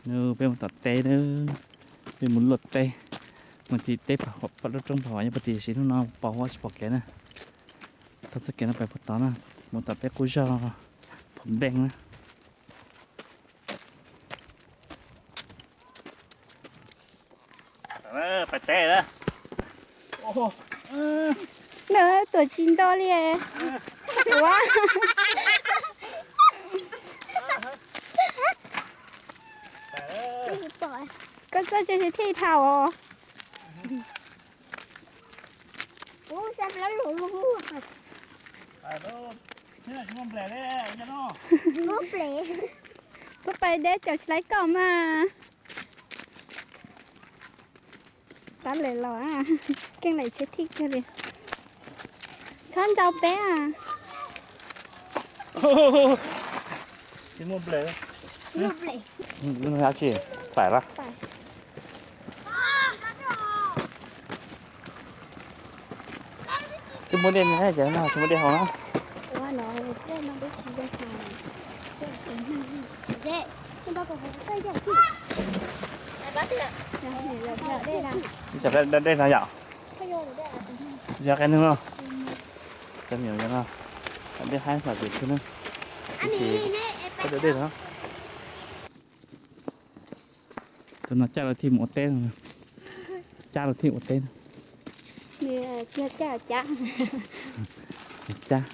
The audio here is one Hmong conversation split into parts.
Nws peb mus tom teb na, peb mus luaj teb, mus tim teb pab roob pab nyob pab tim, sim hnub no pos huab tsis pom kev na. Thauj txoj kev no pais puag tod na, mus tom teb qub zog Phom Npeej na. Pais teb na. Nws tuam tsis nto li. Koj txoj tsev si thij dhau os. Txhob pais deb, caum tsis laib koj mas. Tab lawm los, keej lawm tsheb thij kiag li. Txhob nrau peb. Tsis pais lawm. Twb muaj dej no, cov no tsis muaj dej haus na. Ib tsam dej no yom. Yog qe neeg no, cov me nyuam no, dej haib mam pem tug na. Dej no. Tus no cab lawv thiaj mus ua teb no. Cab lawv thiaj ua teb no. Tsis yog cab, cab. Cab.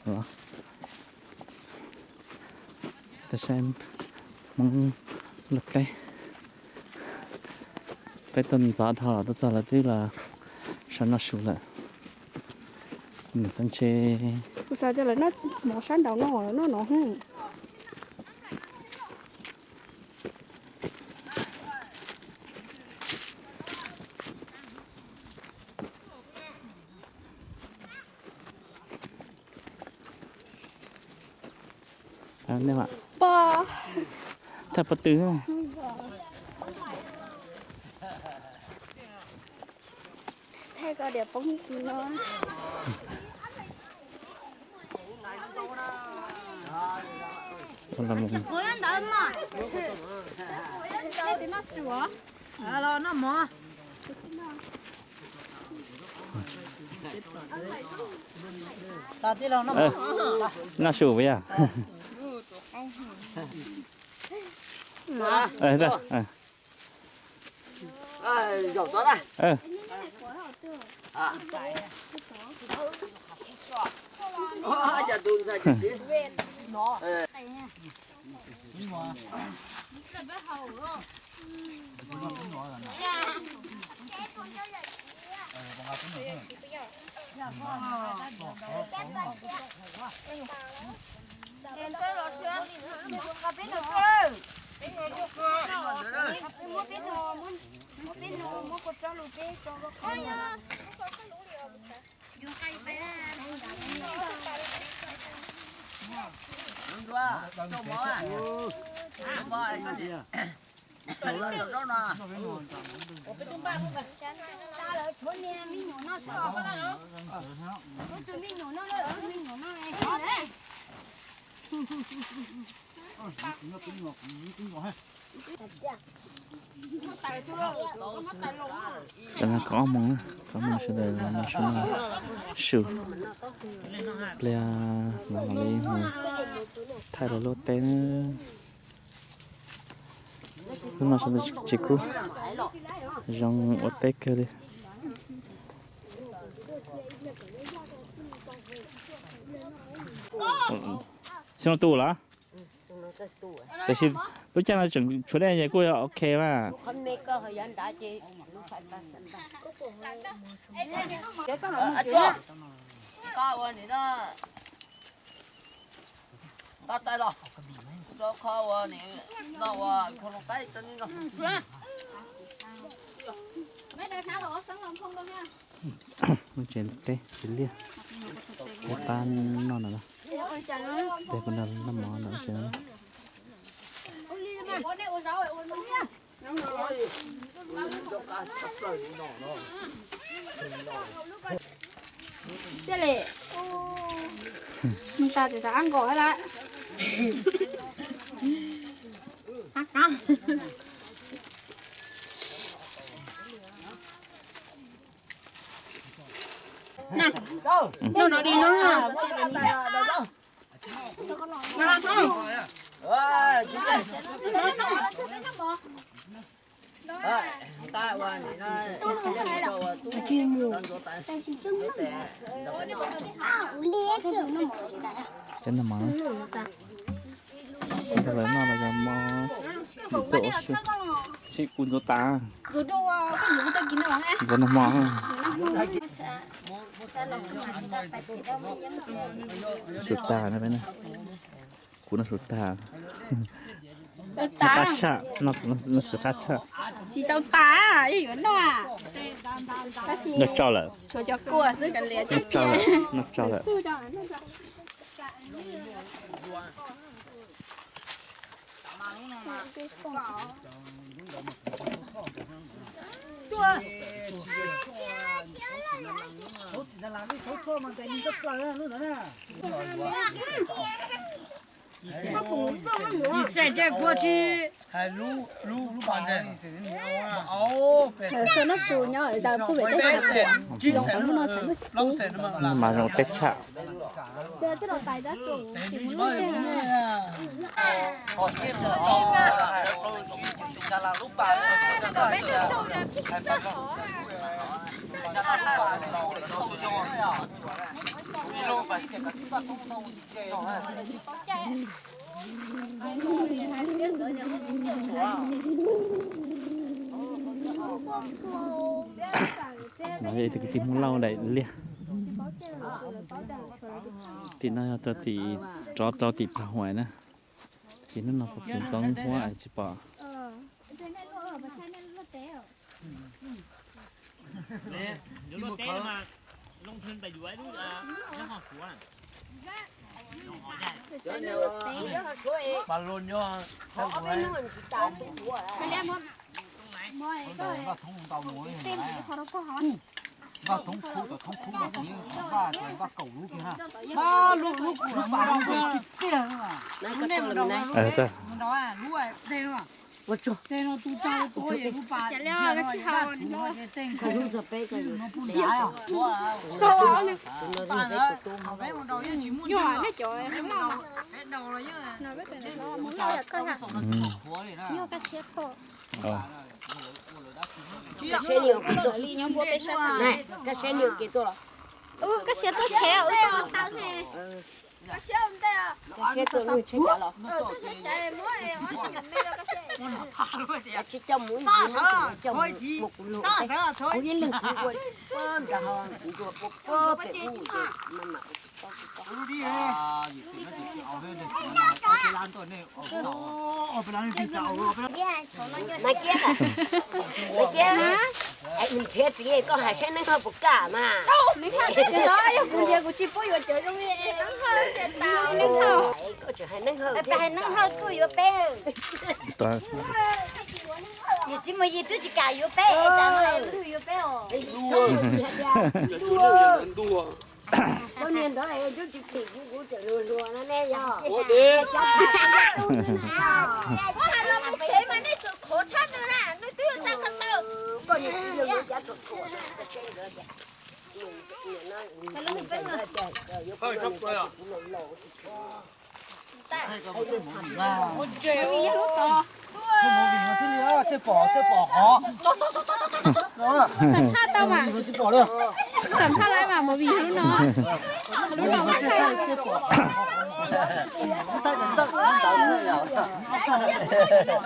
Los, saib Hmoob luaj teb. Peb tuaj ntxov dhau los tuaj txog lawv twb los sawv noj su lawm. Nws xav ntshe, kuv xav tias lawv noj mov sab nraud no, noj no. Pog, thaj pov tw. Thaij koj diam poob tus no. Noj su puas yog? Tam no kaum ob moos, kaum ob moos sawv daws los noj su, su pliag no mam li mus thaij lawv luaj teb na. Hnub no sawv daws tsis kub, zoo ua teb kawg li. Xyoo no tu los? Tiam sis lub caij no tseem tshuav dej ces kuj yog ok mas. Tsev teb tsev liaj, tsev pab noj no, tsev kuv noj mov no. Mus tas txawm ab nkaus lawm. Cov no mov, cov lawv noj los yog mov, sim kuv ntxuav tas, ntxuav no mov. Su tas no, kuv noj su tas. Qab tshaj, noj su qab tshaj. Tsis tau tas, yuav noj. Noj tsau lawm. Noj tsau lawm, noj tsau lawm. Mas zoo teb tshaj. Tus kwv tij Hmoob Lauj daim liaj. Tim no yog rau tim, rov rau tim Phaj Huais na. Ces hnub no puas pom ntxoov huab tsis pom. Koj siab tuaj tsev, wb tuaj taw ne. Koj siab mus tsheb cav los? Koj siab mus ib ncig no, koj siab coj mus ib ncig no, coj mus kuv lug, kuv ib leeg kuv ua nrad ho kuv ua pem ub ces mas mam tsis tau tsis tau. Mas kiag, mas kiag, nrhiav txiv koj hais saib Neeb Hawj puas kam mas. Yog kuv nrhiav kuv tsis pub yuav cov zoo li Neeb Hawj. Koj tseem hais Neeb Hawj, hais Neeb Hawj tuaj yuav peb. Yog txiv mus yig twb tsis kam yuav peb, yuav peb os. Koj niag ntawd twb tsis thim kuv, kuv tseem hluas hluas no ne yog. Koj hais los mus tsev mas nej tseem qhuav tshaj nws na, nws twb yuav tsa ko taw. Koj niag txiv yog yuav cav txog qhuav, Xam phaj tau mas, xam phaj lawm mas movie lub no, lub no.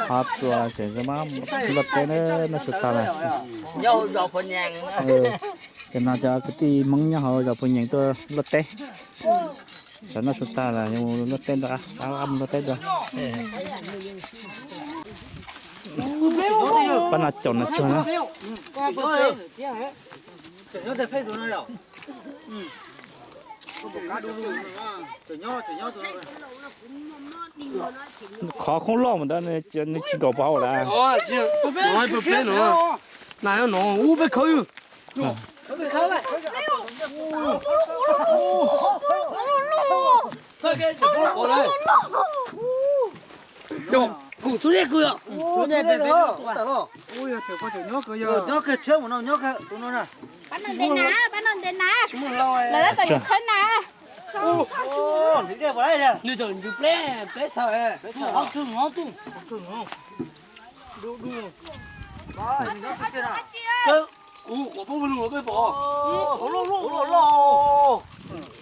Qhov txuas tseem luaj teb na, noj su tas lawm. Cov no cov kwv tij Hmoob nyob hauv zos Phu Nyees tuaj luaj teb. Cov noj su tas lawm yuav luaj teb ntawd, qab qab mus luaj teb dua. Pab no caum no tsuag na. Qhov khoob loj mus ntawd nws tsis nkaum pov hauv lawm. Na no ub peb khawb. Kuv txhub nej kuv yog. Nyob kawg, nyob kawg tus no na. Pab no ntev na, pab no ntev na. Lawv tab tom yuav khawb na. Nws tawm ntsws pleb, pleb txhaws.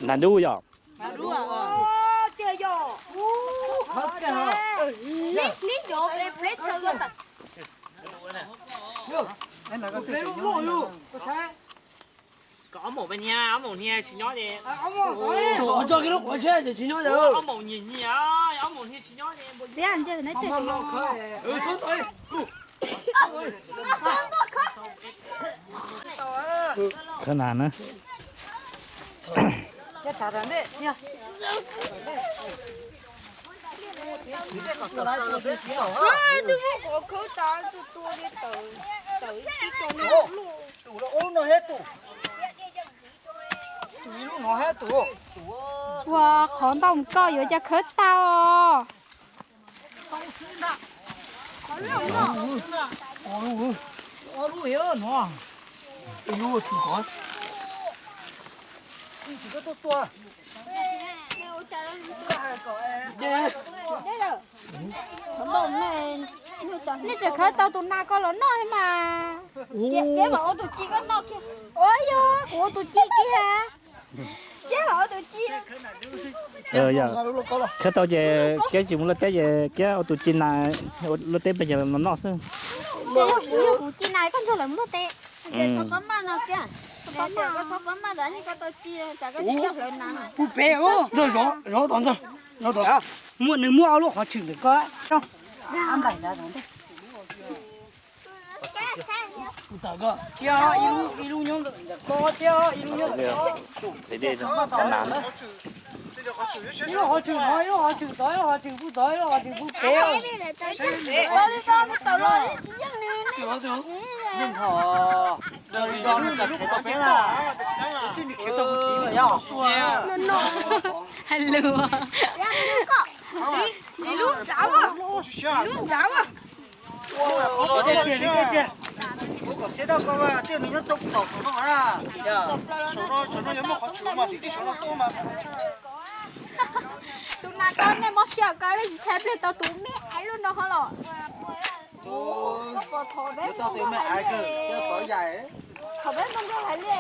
Nag dub yom. Ob maum hnia, ob maum hnia tsis nyob ces, ob maum hnia tsis nyob ces, ob maum hnia tsis nyob ces. Khawb nas na. Twb muab qhov khawb tas, tus tua li tawm, tawm ib tib co no. Ua qhov ntau mus koj yuav cas khawb tau. Nej tseem khawb tau tus nas koj los noj thiab mas. Ces mas ua tus ci koj noj kiag. Ua yog kuv ua tus ci kiag. Ces mas ua tus ci. Khawb tau ces Kiab tsis mus luaj teb ces Kiab ua tus ci nas, luaj teb pes ces los noj xwb. Ces yog kuv, yog kuv ci nas koj nrog lawv mus luaj teb. Ces txhob pab maj no Kiab. Koj txhob pab maj, koj tau ci, cas koj tsis coj hlawv nas. Puag pem, zov, zov tom ntxog, zov tom. Muaj, nws muaj ob lub qhov tshwm ntawm koj. Cia ib lub, ib lub nyob ntawm koj thiab ib lub nyob ntawm koj. Ib lub qhov tshwm no, ib lub qhov tshwm tod, ib lub qhov tshwm puag tod, ib lub qhov tshwm puag pem. Yeej ho, do li do nws txawm khiav tau peb na, tus tswj nws khiav tau puag tid mas yog. Hais lus. Ib lub nrad, ib lub nrad. Ua tiag tiag, ua kom siab tau koj mas, tej nws nyob tau tom saum no na. Saum no, saum no yuav muaj qhov tshwm mas dim saum no tuaj mas. Tus nas koj nej mob siab koj tsis ntshai pliag tau tus me ais lub no ho los. Tau tus me ais kawg, tov yaim. Thaum peb nplooj nplooj hais li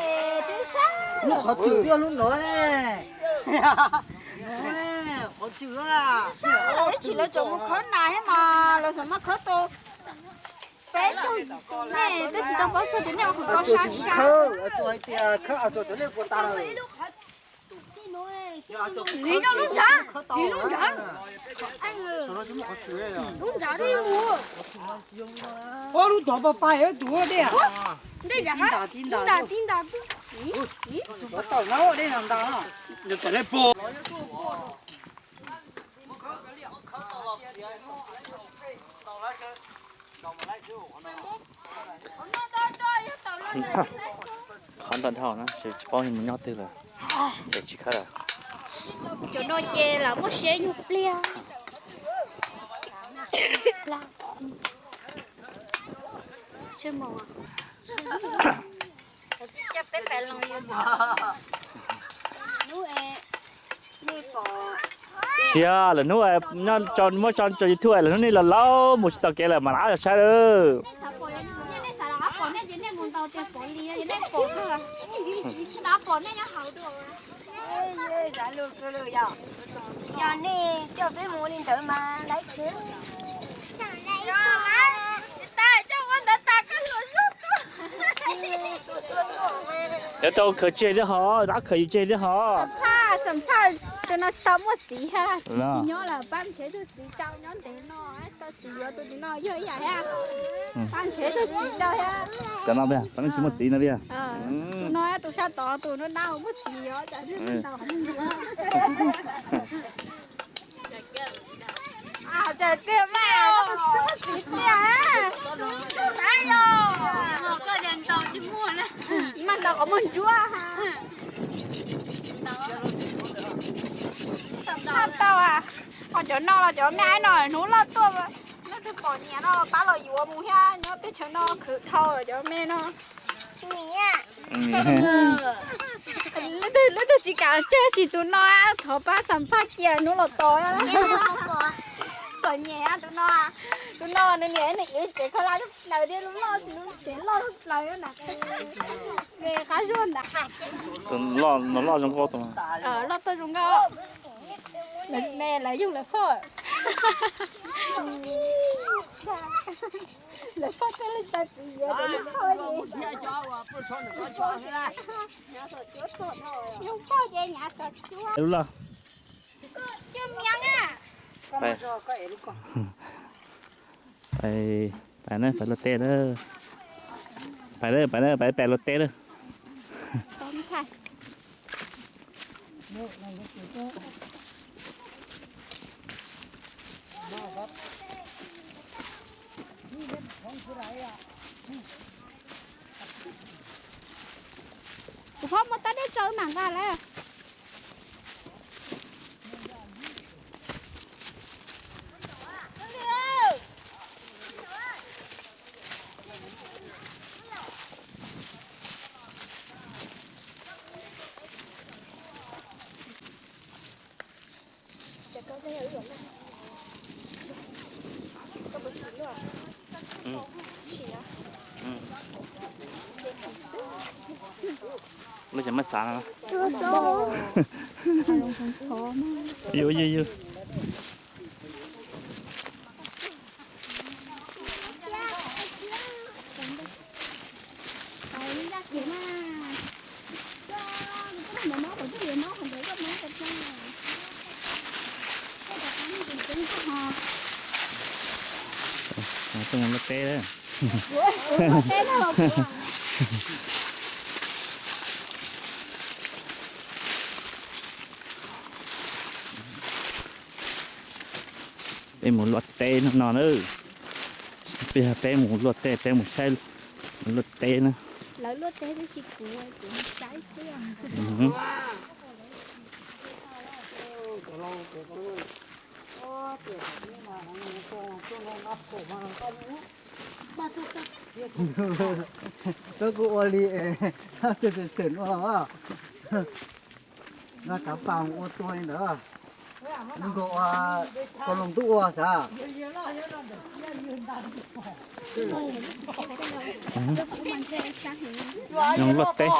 twb sab. Muaj qhov tshwm thiab lub no. Qhov tshwm. Ib chim lawv tseem mus khawb nas thiab mas lawv tseem muab khawb tau peb caug nej, twb tsis tau paub txog tias nej ua qhov ko sab sab. Tsuas hais tias khawb tau cov nej puas tas lawm. Li nyob lub nrad, li lub nrad. Lub nrad li mus. Ua lub tod pa pa yuav tus dej. Dej nrad, ti ntas ti ntas. Tawm na, dej nrad ntas. Qhov ntau dhau na, tsis paub mus nyob twg lawm, ces tsis khawb lawm. Cov no ces lam muaj siab nyuag pliag. Sia lwm hnub muab tso rau YouTube lwm hnub nej los laub mus tsis tau kev lawm mam rov qab los saib lawm. Yog nej coj peb mus li ntawd mas lawv khiav. Yuav tau khaws tseg thiab hos, rov khaws yus tseg thiab hos. Xam phaj, xam phaj, tus no tsis tau muaj txiv, tsis nyob lawm, pab nrhiav tus txiv rau nyob ntev no, tau txiv yuav tus no yog ib yam thiab. Pab nrhiav tus txiv rau thiab. Cov no pab nej tsis muaj txiv no pab. Tus no tus sab tod tus no na muaj txiv yuav. Tiag mas, txiv tiag, mas ntaus qhov muag ntsuab. Tau, ho cov no los cov me no hnub loj tuaj, leej twg pom nyiam no pab los yuav mus thiab, nyob peb chaw no khwv dhau cov me no. Leej twg tsis kam tseg tsis tus no, thov pab xam phaj cia hnub los tos. Pom nyiam tus no, tus no nws niam nws txiv tsev kho laj plaws thiab, lub loj tsev loj plaws na. Qab zuag ntawd. Loj zoo nkauj, loj tuaj zoo nkauj. Lawv me lawv yug lawv phauj. Lawv phauj tej leej txiv yuav lawv phauj. Yug phauj ces nyav txog cuab. Lub loj. Pais, pais na, pais luaj teb na. Pais na, pais na, pais pem luaj teb na. Kuv phob muab tab dej tso mam nqa lawm. Lub ces maj xav no. Yus, yus, yus. Tuaj mus luaj teb. Peb mus luaj teb no no na. Peb, peb mus luaj teb, peb mus saib luaj teb na. Lawv luaj teb tab sis kuv, kuv saib xwb. Koj kuj ua li es txwm txwm ua los. Nqa kav pas mus ua tua li ntawd. Nkaus ua, koj loos tub ua xav. Zoo luaj teb.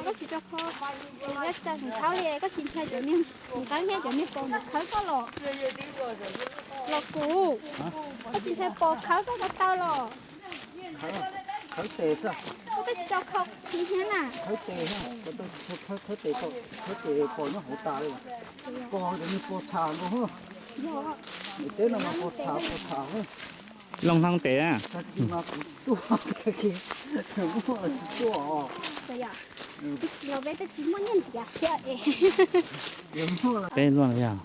Koj tsis tau kho, koj tsis tau thaub li, koj tsis ntshai cov niag qeeb thiab cov niag pos ntawd khawb koj los? Los kuv, koj tsis ntshai pos khawb koj ko taw los? Khawb tes xwb. Koj tsis tau kho hnyiab na? Khawb tes, khawb tes, khawb tes pos nyob hauv tas li. Pos cov niag pos tsham nkaus. Niam teb no mas pos tsham pos tsham. Looj hlob tes. Tag kis mas kuv tuaj, muaj los tsis tuaj os. Peb luaj yog.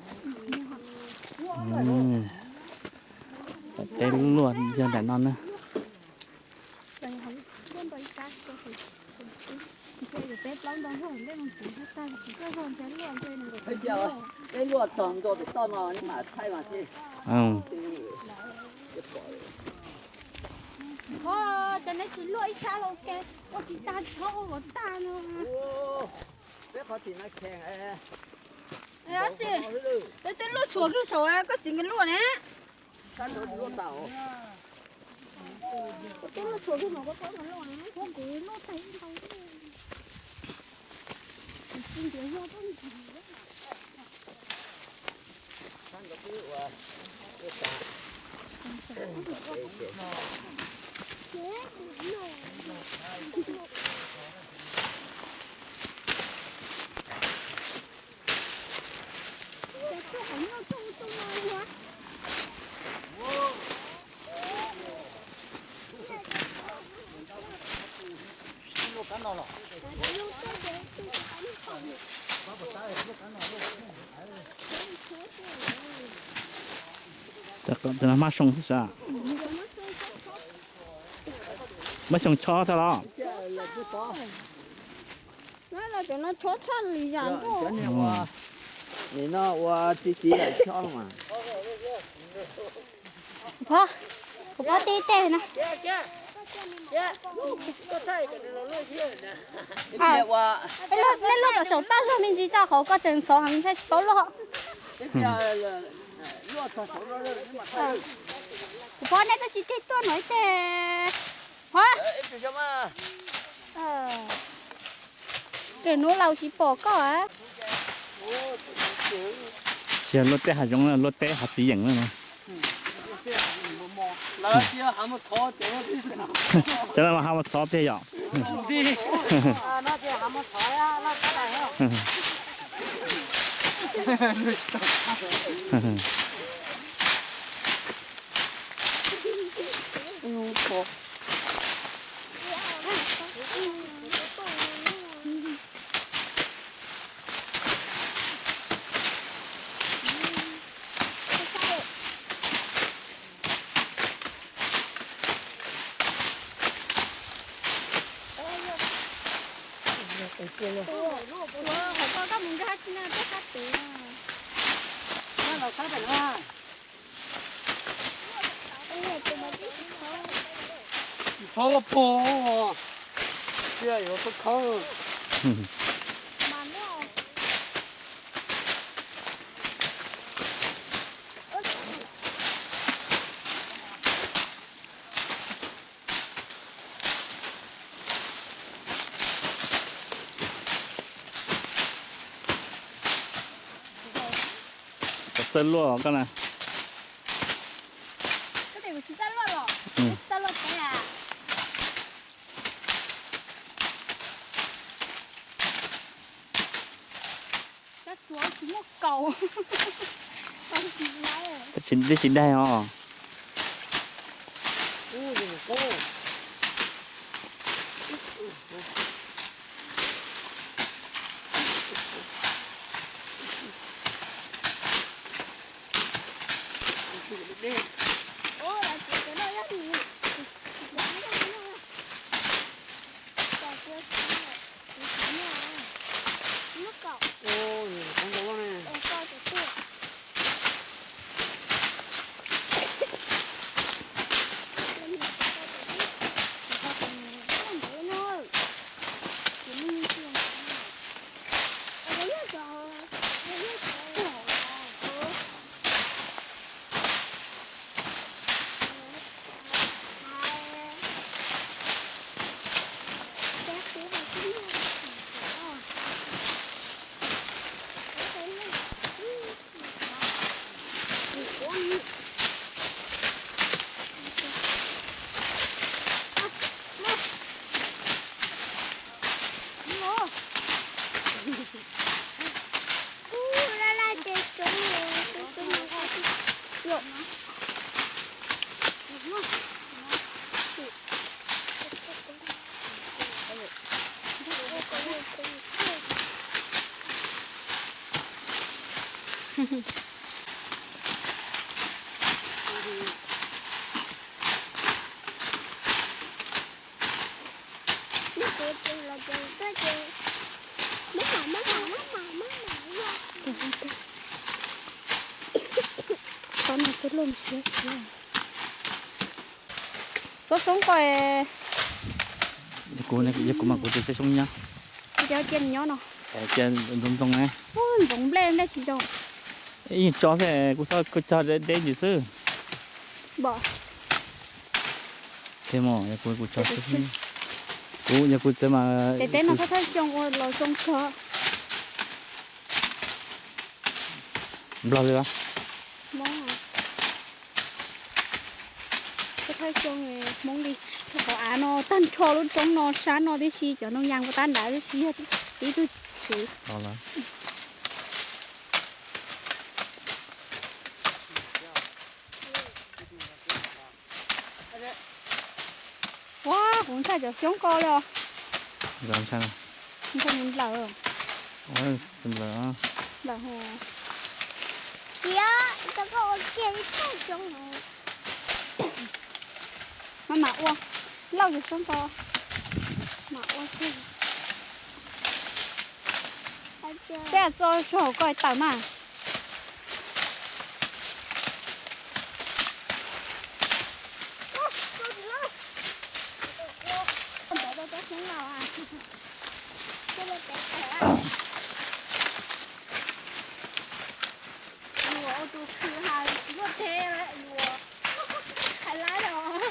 Peb luaj yog nram no na. Peb luaj tog nto pem toj no mam thaij mas thiaj. Cov neb tsis luaj ib sab los ke, ua tsis tag tshab ua kom tag no. Peb qhov tim no kheev. Txiv, peb twb luaj tshuav kiag saum koj txiv nkawd luaj ne. Cov no hmab soo xwb sav. Muab xyoo chob tag los? Cov no chob tshaj li yam ntuj. Nim no ua txiv txiv chob mas. Kuv phob, kuv phob tib teg na. Peb luaj kom saum toj zog me ntsis tso, qhov koj tseem ntxhov heev saib tsis paub luaj. Kuv phob, nej twb tsis tig tuaj no ib teg. Phob, kawm hnub laus tsis pom koj. Tsis yog luaj teb hav zoov, luaj teb hav txiv yeem na. Cov no mas hav mos txhov tiag yom. Qhov ko koj mus nkag tsis na, tej qab tid. Tsis txhob pog, cia yuav khawb khawb. Txawj luaj koj na. Koj tias kuv tsis txawj luaj los? Tsis txawj luaj peb a. Kab tsuav tsis muaj kaus. Twb tsis daig os. Txhob no twb luaj siab siab. Txob soob koj. Yog kuv mas kuv tus txob soob nyob. Cov cia nyob no. Cia ntxoov ntxoo ne. Ntxoov nplej nplej tsis zoo. Ib tso xwb kuv txhob cog deb deb ntsis xwb. Npam. Thiab mas yog kuv kuv tso xwb. Kuv yog kuv txawv mas. Ces teb no thawj thawj xyoo ua los zoo kawg. Nplog li los? Thawj thawj xyoo Hmoob li, rau qhov av no tag nrho lub roob no sab no tib si, cov ntoo yas puas tab nrad tib si, yog tib tug tswv. Ua, kuv ntshai cov xyoob ko li os. Ntshai mus nplawm. Nplawm. Tias, koj ua kiag ib tug xyoob no. Maj mam ua. Lauj, yog sab npo mam ua xwb. Peb txo tso hauv ko tawm mas. Yuav ua tus khwv hais tsis muaj teb, yuav hais laiv os.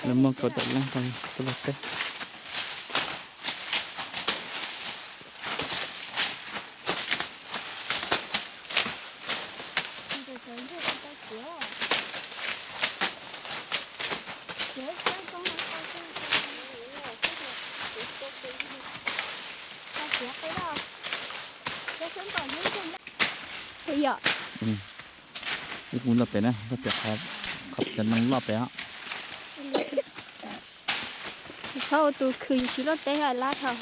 Lawv muaj kaum tawm leej rau coj los teb. Ua yom. Ib kuv loj pem na, loj pem qhov, qhov cov nees loj pem os. Tsis txhob ua tus khwv yus tsis loj teb lab dhau.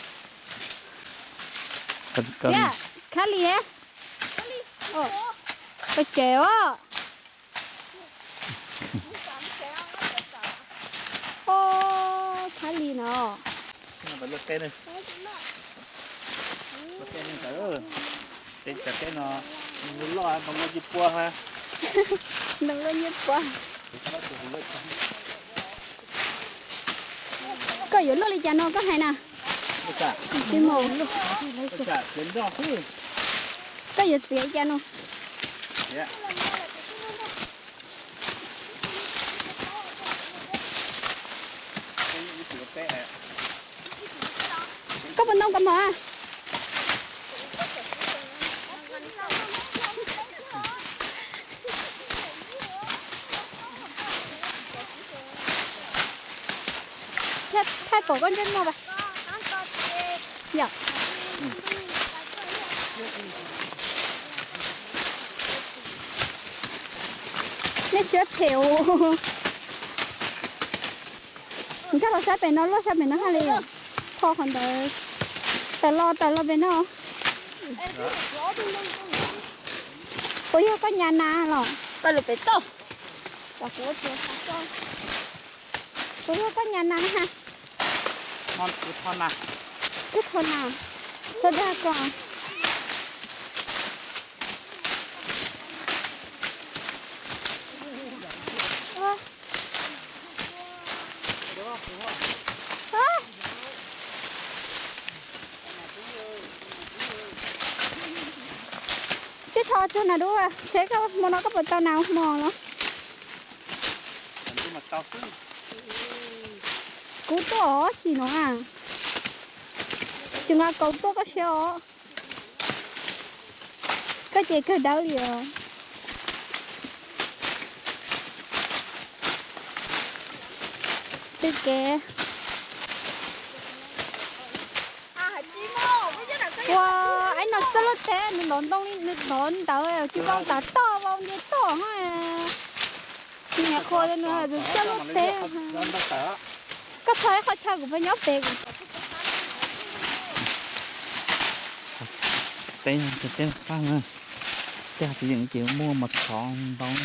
Khab li, pes tsev os. Khab li no. Teb no loj, loj nyiaj pua ha. Koj yuav luaj li cas no koj hais na? Tsis mus. Koj yuav txiav li cas no? Koj puas ntoo kos mom? Thaij pom koj ntsej muag pas. Yom. Nej siab phem os. Nkag los sab pem no, luaj sab pem no haj li. Kho qhov ntawd. Tawm los, tawm los pem no. Puas yog koj nyas nas los? Koj lus pem toj. Puas yog koj nyas nas na ha? Wb tho nas, txhob dag ko. Sib tho tsuag nas dub, seb koj hmo no koj puas tau nas hmo los. Kuv tuaj ob xyoo no a, tsis nqa kaus tuaj koj siab os. Koj ces kawg dawb li os. Twb kev. Ua, aib no xab laj teb nws ntov ntoo li, nws ntov ntawd tsis vau tas toj, vau nce toj. Niam qhuas nws xab laj teb. Koj txhob ib qho chaw kuv pheej nyob pem kuv. Teb, teb qab na, tej hav txiv yeem ces muaj mos txhov ntau.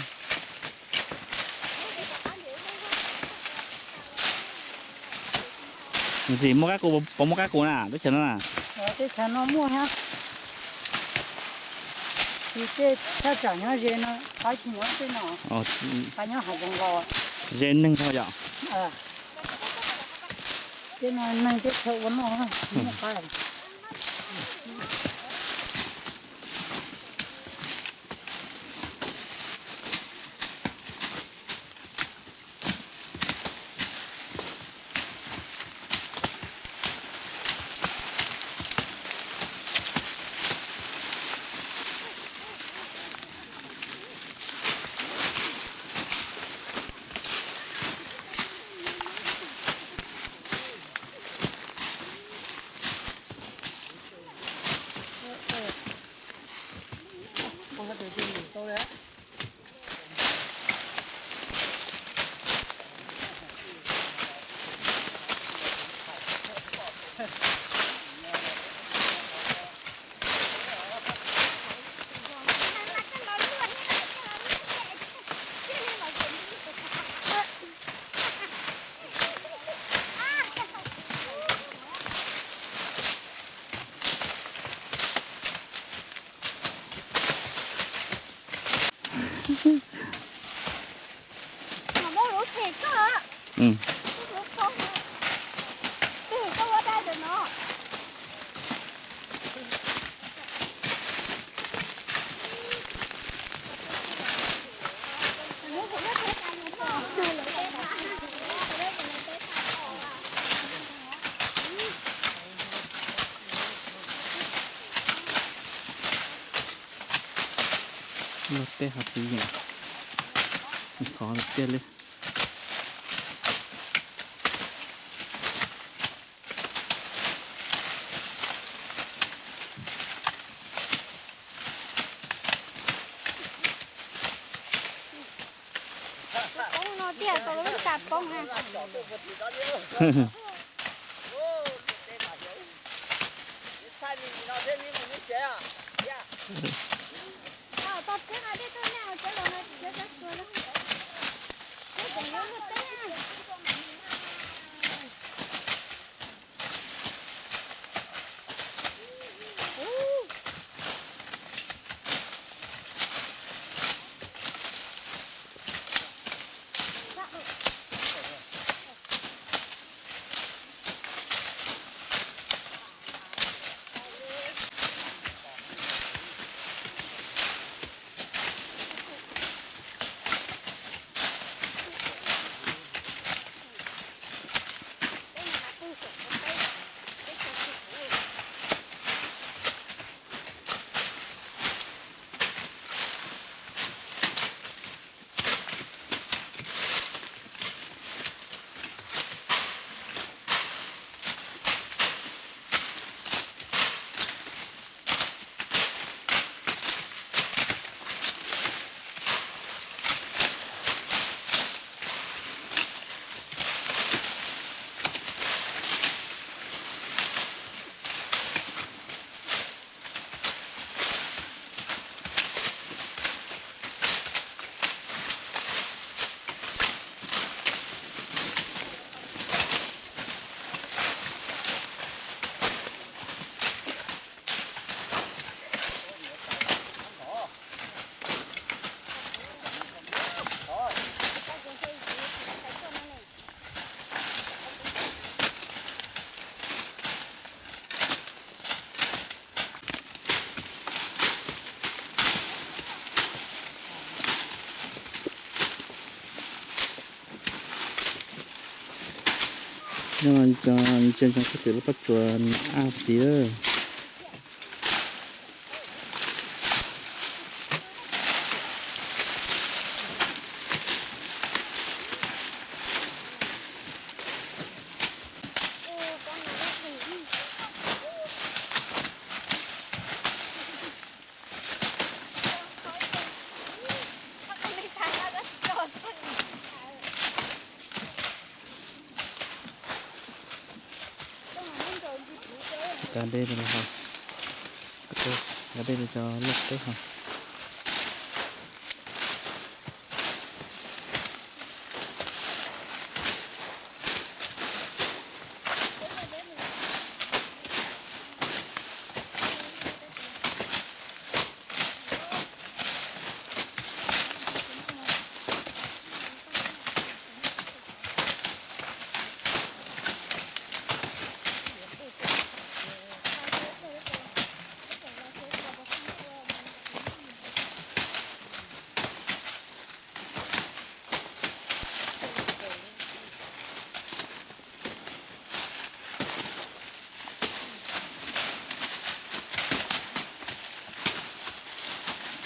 Ntxim muaj kab kuv, puas muaj kab kuv na teb chaws no na? Teb chaws no muaj thiab. Ces tej thaj tsam nyob ze no, qaib tsis nyob tej no, qaib nyob hav zoov los. Ze neeg dhau yom? Tej no neeg teb chaws ua noj, tsis muaj qaib. Luaj teb hav txiv yeem, ntxhov tiag li. Poob no tiag, tau lub tas poob na. Nyob ntsia ntsoov koj txiv lub pob tsuas ab txiv. Cov dej no, cov dej no cov loj teb hos.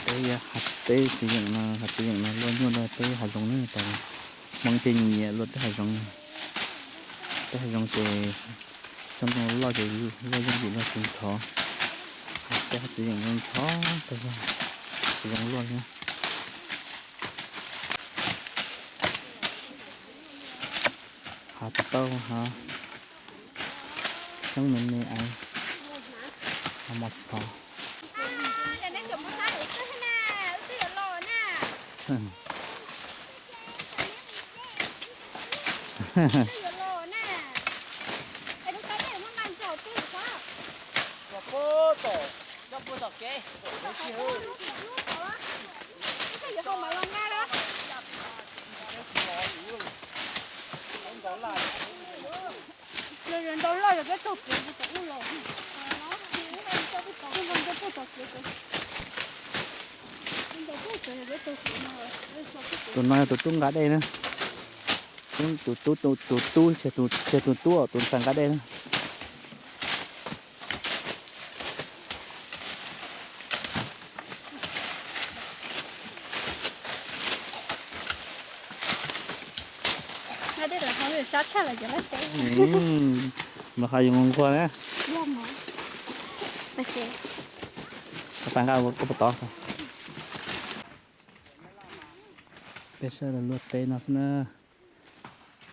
Peb hav teb txiv yeem no, hav txiv yeem no luaj nyuaj dua peb hav zoov ne. Hmoob ces nyiam luaj teb hav zoov. Teb hav zoov ces xyoob ntoo loj ces luaj yooj yim luaj tsis ntxhov. Peb hav txiv yeem no ntxhov tag zog. zoo luaj li. Hav tauj hav, coob me me es, hav mos txhov. Tus no yog tus tub nqa dej na. Tus tub, tus tub, tus tub, tus tub, tus ntxhais nqa dej na. Mas ho yuav nquag nquag na. Pab nqa koj puas tod. Peb saib luag teb no xwb na.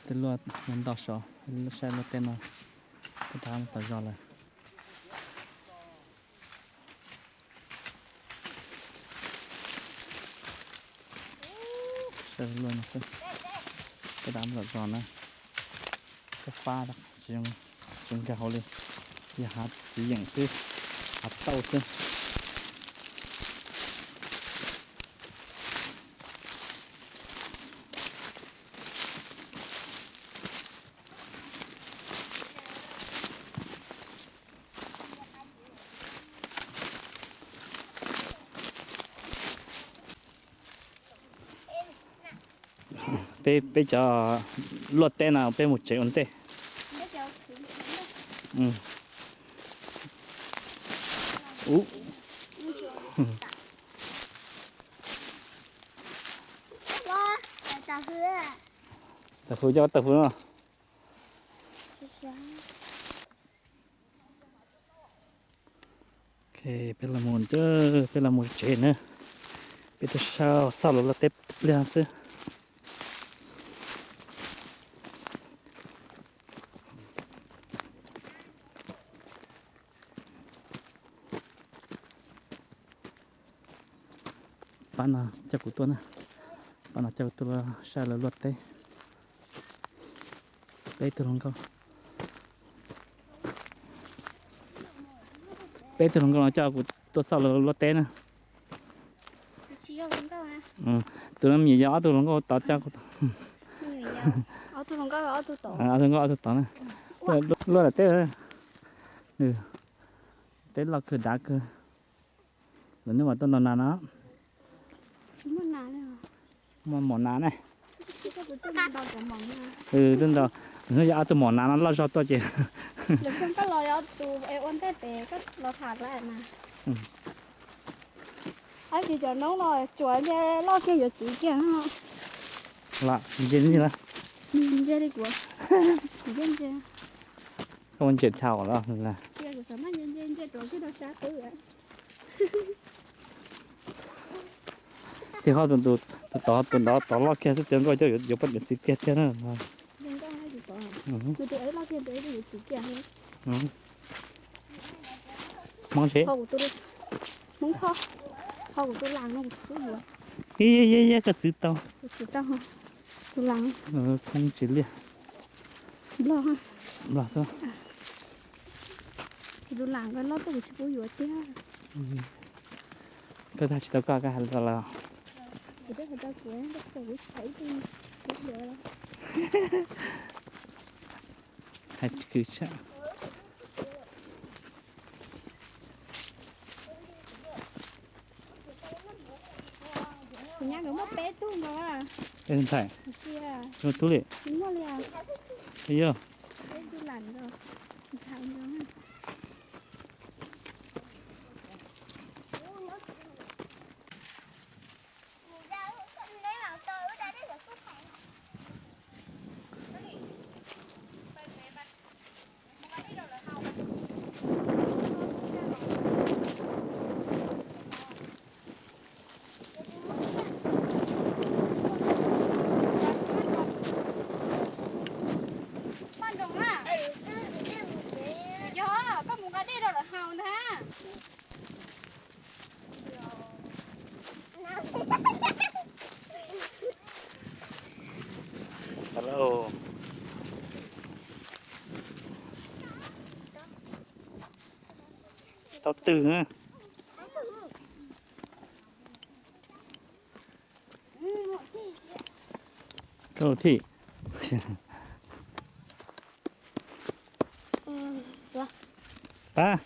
Tej luag ntau saud, saib luag teb no, peb rov mus tom zos lawm. Saib luag no xwb, peb rov mus tom zos na. Koj fab tsis zoo nkag hauv li, yog hav txiv yeem xwb, hav tauj xwb. Peb, peb cov luaj teb no peb mus tsev ua ntej. Tawm hws, coj tawm hws no. Peb los mus, peb los mus tsev na. Peb tuaj xauj luag teb pliag xwb. Pab no coj kuv tuaj na, pab no coj kuv tuaj saib lawv luaj teb. Peb tug hluas nkauj, peb tug hluas nkauj no coj kuv tuaj xauj lawv luaj teb na. Tus no me nyuam yog ob tug hluas nkauj tod coj kuv, ob tug hluas nkauj ob tug tod na. Luaj lawm teb, teb loj kawg dav kawg. Lawv nej mas tuaj ntaus nas no. Muaj mom nas ne. Tuaj ntaus, yog ob tug mom nas no loj zog tuaj ces. Ab, tsis cov noob no tsuas ntse loj kiag yuav txiv kiag. Lam ntse li, ntse li kuv. Koj ntse dhau lawm. Ntse, ntse rau sab qwb. Tiag ho, tus tod, tus tod loj kiag xwb, cov nkauj coj yuav poj niam txiv tiag tiag na. Hmoob seb, Hmoob Thoj, tus las no kuv tsis pub yuav. Ib, ib, ib, koj txwv tau. Kuv txwv tau. Tus las, Hmoob tsis liaj. Nplog, Nplog xwb. Tus las nkawd loj tuaj kuv tsis pub yuav tiag. Koj twb hais tsis tau koj, koj hais tau lawm. Kuv twb hais tau kuv, kuv tsis hais ib tug yuav. Hais tsis kwv tshaj. Kuv nyab nkawd muaj peb tug nkaus. Peb tug ntxhais. Muaj tub li. Muaj li. Yog. Peb tug lam nkaus. Ntxhais nkaus. Hello. Tau twg na. Kau thim. Pab.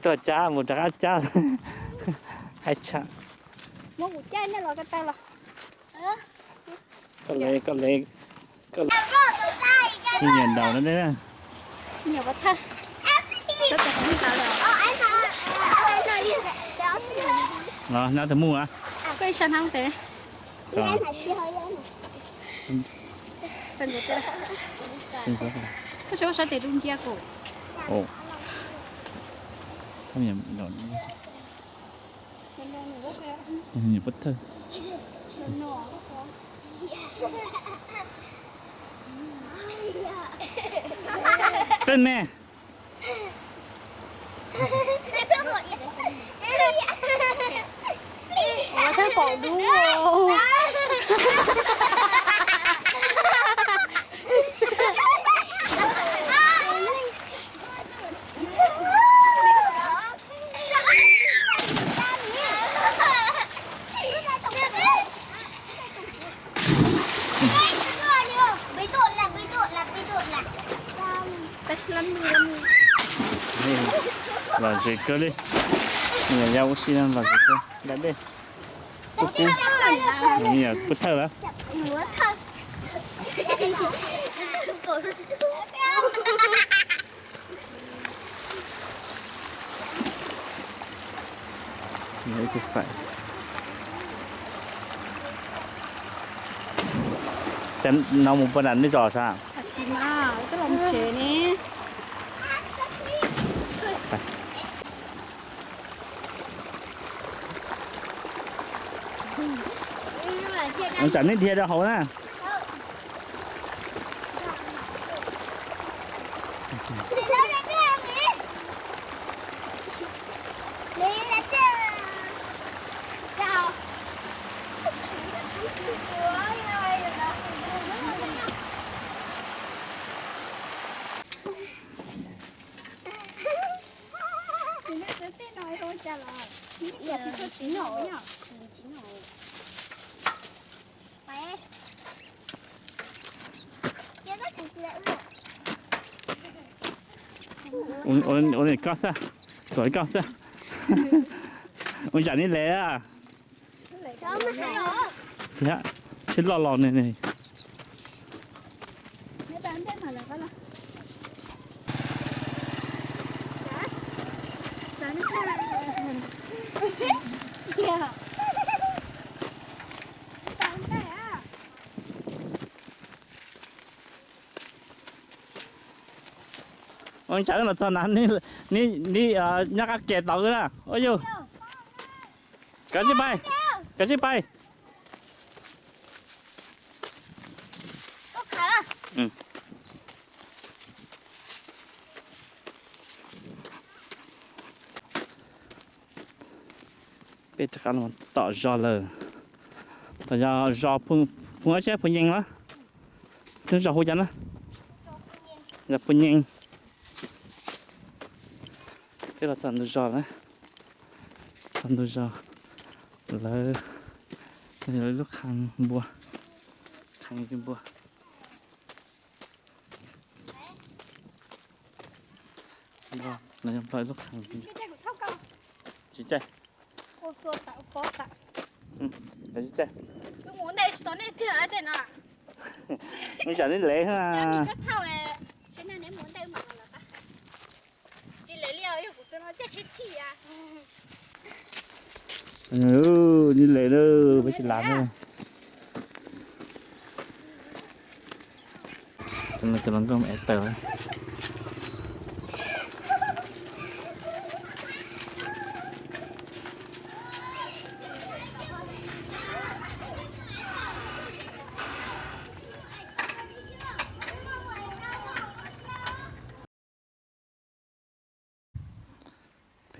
Tuaj cab mus rov qab cab. Haib tshaj. Koj le, koj le, koj le. Nyiam ntaus no ne. Los nab tus muj a. Koj sab tes dub nciab kuv. Pub thawj. Peb me. Ua thawj pom dub. Lom zem kawg li. Yog ua si no lom zem kawg da dej. Kub kub. Yog pub thawj lawm. Ib tug faim. Ces no mus puag nram nej zos sas? Tsis mas, twb los tsev ne. Mus tsam nej dhia rau hauv na. Ua li koj xwb, tuav li koj xwb. Ua tsam nej le a. Thiab, tsheb loj los ne ne. Ua li cas los txog na, neb nyob qab ke tod na. Ua yus, kav tsij pais, kav tsij pais. Peb rov qab los tom zos lawm. Tom zos, zos Phu, Phu Ab Tsab Phu Nyees los? Twb zos hu cas na? Zos Phu Nyees. Peb los txog ntug zos lawm. Txog ntug zos lawm, yog lub qhov npua, qhov npua. Nplog, nws yog Nplog ib lub qhov. Tsis txawj. Tsis txawj. Ua tsam neb lev na. Neb lev na, peb tsis lav na. Tus no tus hluas nkauj ev taws.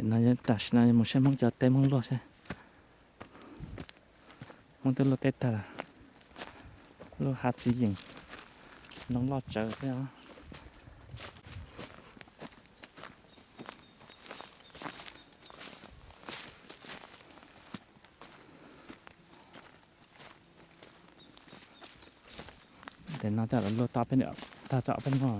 No tam sim no mus saib Hmoob cov teb Hmoob luaj seb. Hmoob twb luaj teb tag lawm. Luaj hav txiv yeem, ntoo loj tsawv thiab os. Ntawm no tej zaum luaj tag peb, tag tso peb no.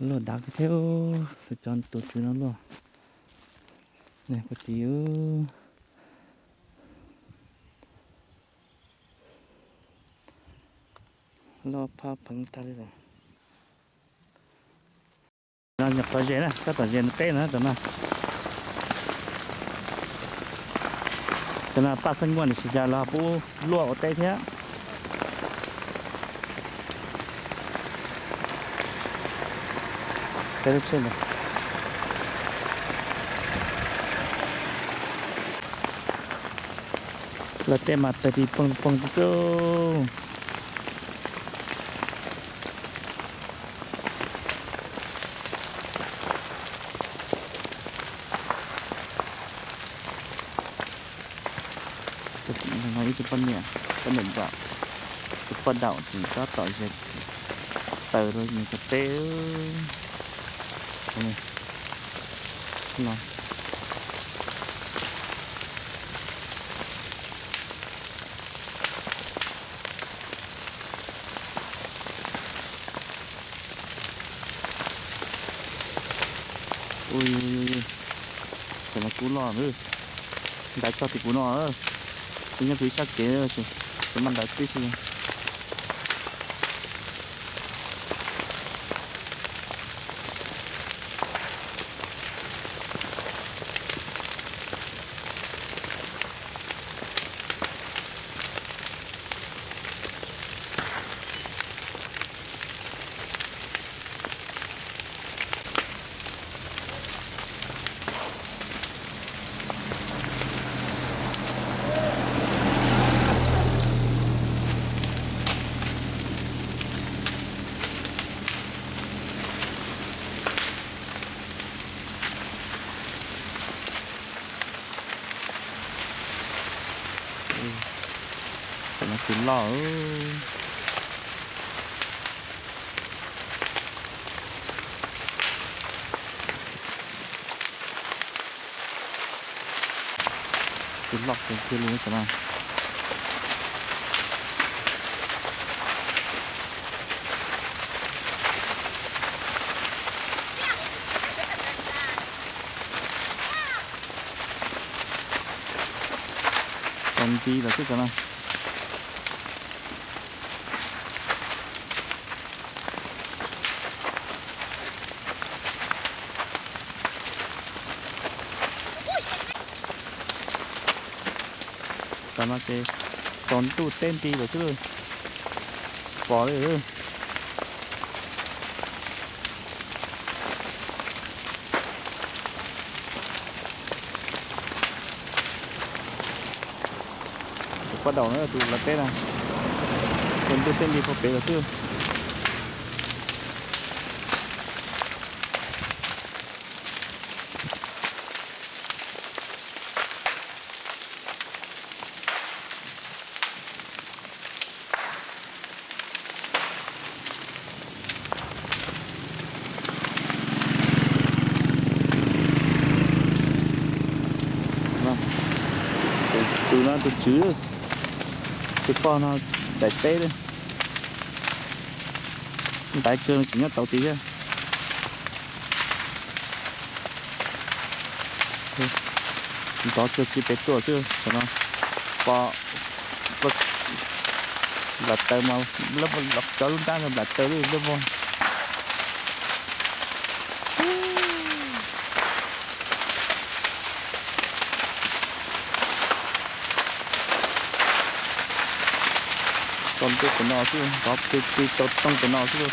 Luaj dav kawg thiab, cov tus tswv no luaj. Puag tid loj phab pheev tag li lawm. No nyuam qhuav ze na, tab tom ze teb no tam no. Tam no paj xeeb muaj ntsis cas los pub luaj ua teb thiab. Lawv tej mas tawg pis poog poog xwb. Ib tug poj niam, poj niam nraum, tus poj daum tseem tab tom ze taws rau nws cov teb. Ui, tam no kub loj, ntawd tso tim kuv no, kuv nyob kuv ib sab kev, kuv maj ntawd tib si. Tam no tus loj, tus loj kawg kiag li tam no. Tau nti lawm xwb tam no. Tam no ces tsaus ntuj teb nti lawm xwb, pom li. Tus poj daum na, tus lawv teb na, tsaus ntuj teb nti pem lawm xwb. Tus no tus tswv, tus poj no daim teb li. Ntaiv kawg tseem nyob tau tid thiab. Ntov kawg tsis pes tuaj xwb tam no. Pom nplam taws mas cov lub nrab no nplam taws lub lub vog. Tau ntiaj pem no xwb, tau plig plig tau toog pem no xwb.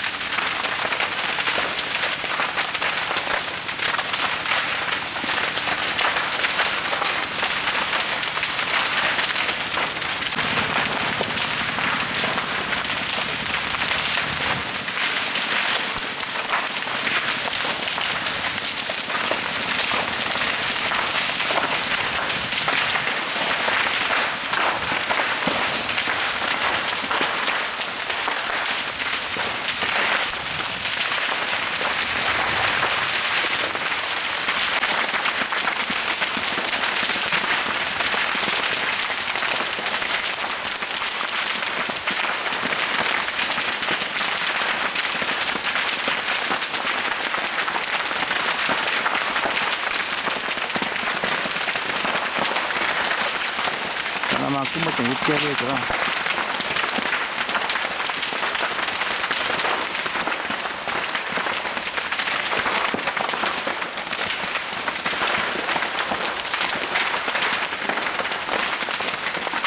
Cov no mas kuj muaj ceem tiag tiag li cov no.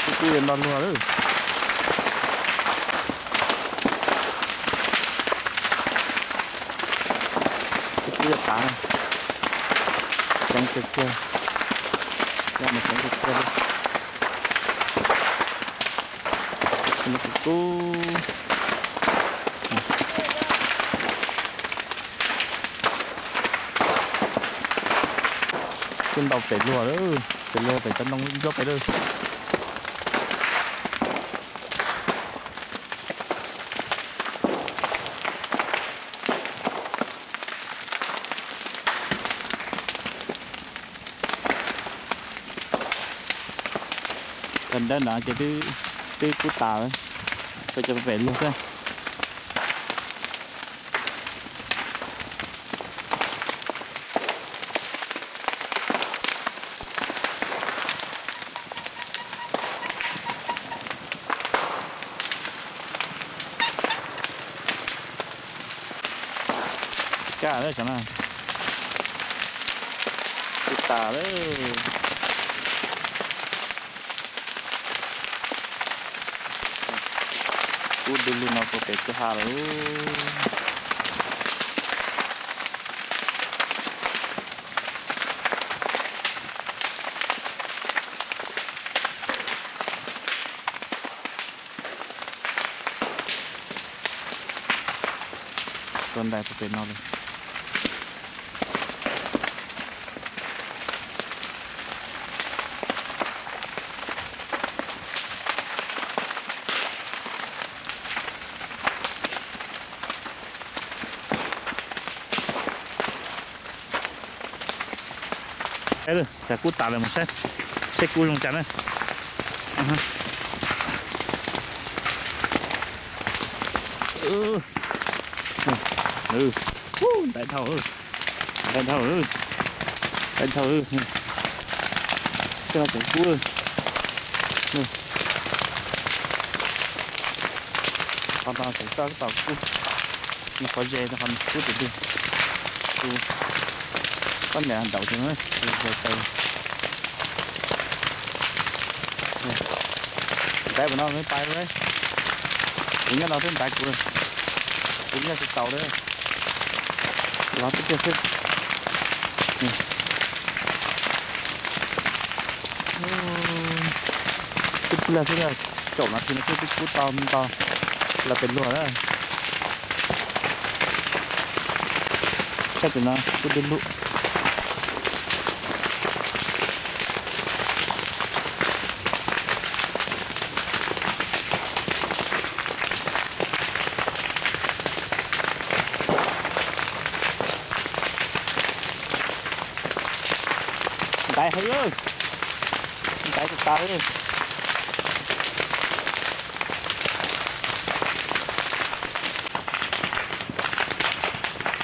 Kuj twb yuav nto luag lawm. Kuj twb yuav tas. Ceev kiag kiag. Yog mas ceev kiag kiag li. Kuj kub. Kuj ntau pem luag lawm, pem luag pem cov ntoo ntsuab pem lawm. Cov dawb no ces twb kub tas lawm, tshuav cov pem luag xwb. Kaj lawm cov no, kub tas lawm. Kub du lug no puag pem kwj ha lawm. Tua ntais puag pem no lawm. Cas kub tas lawm mas saib, saib kub zoo cas na. Ntais dhau, ntais dhau, ntais dhau. Tej no tseem kub. Qhov no tseem toj tau kub. Nws qhov ze no qhov kub tiag tiag. Tus poj niam ntaus tus no, tus ze taw. Ntais puas no me pais, kuv nyob no twb ntais kuv, kuv nyob tsis taus li. Los twb tiag xwb. Twb pliag xwb, kaum nas this no xwb twb kub tau ntau los pem luag lawm. Saib tus no kub dub lug. Ntais heev, ntais tas tas li.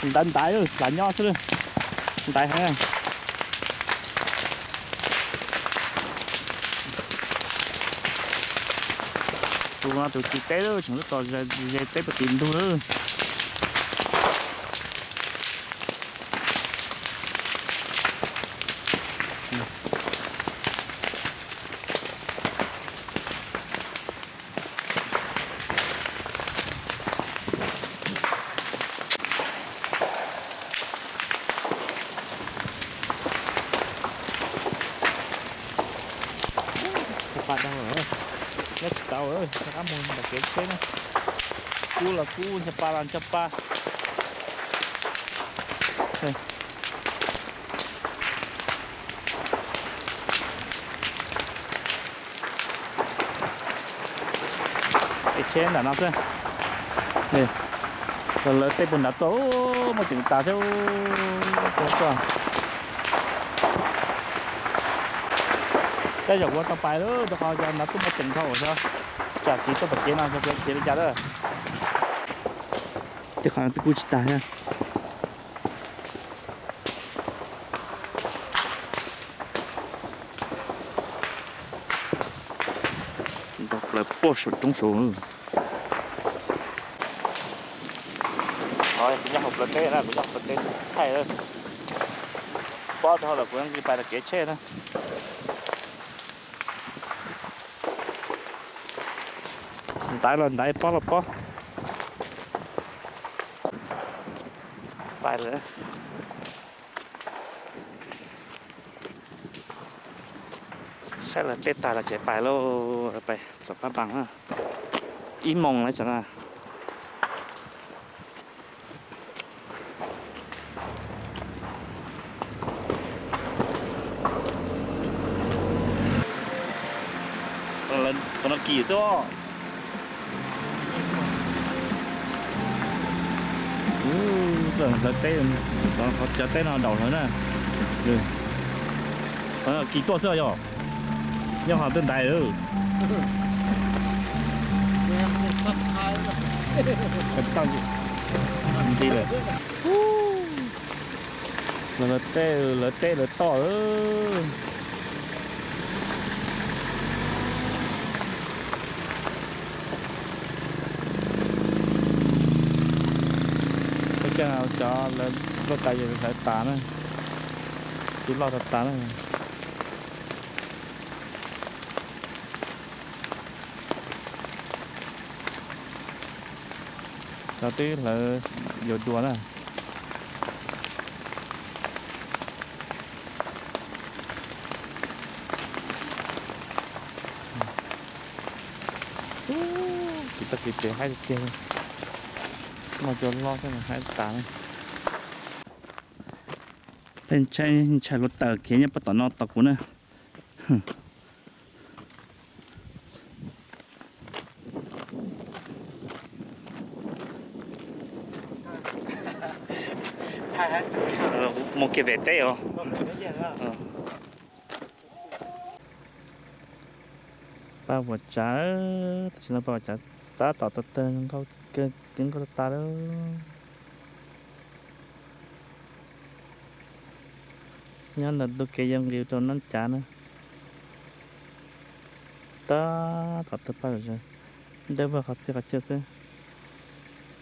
Ntais ntais, lam nyob xwb, ntais heev. Tus no tus ci teb lawm, tseem tos ze teb puag tim ntug lawm. Pa dau lawm, nyob tsis tau lawm, rov qab mus nram kev tsheb na. Kub los kub, ncho pa los ncho pa. Kev tsheb nram no xwb. Lawv tej puag nrad tuaj, muaj ceem tas thiab. Tej zaum kuv tau pais lawm, rau qhov nrad tuaj muaj ceem dhau xwb. Tsam txiv tuaj pom kev no xyov kuv yuav khiav li cas lawm. Tej qhov no twb kub tsis tag thiab. Nto plaws puag saum roob saud. Kuv nyob hauv plawv teb na, kuv nyob hauv plawv teb thaij. Pob rau hauv lawm kuv nqis pais rau kev tsheb na. Ntaiv los ntaiv, pob los pob. Pais lawm. Saib lawv teb tag los ces pais lauj, pais tom Pab Npas na. Ib moos lawm tsam na. Qhov no kim xwb. Hlawv teb, cov teb no daus hlawv na. Qhov no kim tuaj xwb yog, nyob qhov twb ntaiv. Nti lawm. Lawv teb, lawv teb lawv toj. Peb caug cov lawv loj tas yog hlawv tas na, tsis loj tas tas na. Cov twb hlawv yuav dua na. Tsis tau kev pem haib tiag tiag, noj cua loj xwb mas haib tas. Peb ntshai ntshai hluav taws khiav nyob pem tom no tos kuv na. Mus kiag pem teb os. Paj Vuas Tsav, tam sim no Paj Vuas Tsav tab tom tawg tawg nkauj kawg, nkauj tas tas lawm. Nyob ntawm ntug kev yuav nqis rau Nab Cav na. Tab tom tawg paj, dawb vog qhov txhia qhov chaw xwb.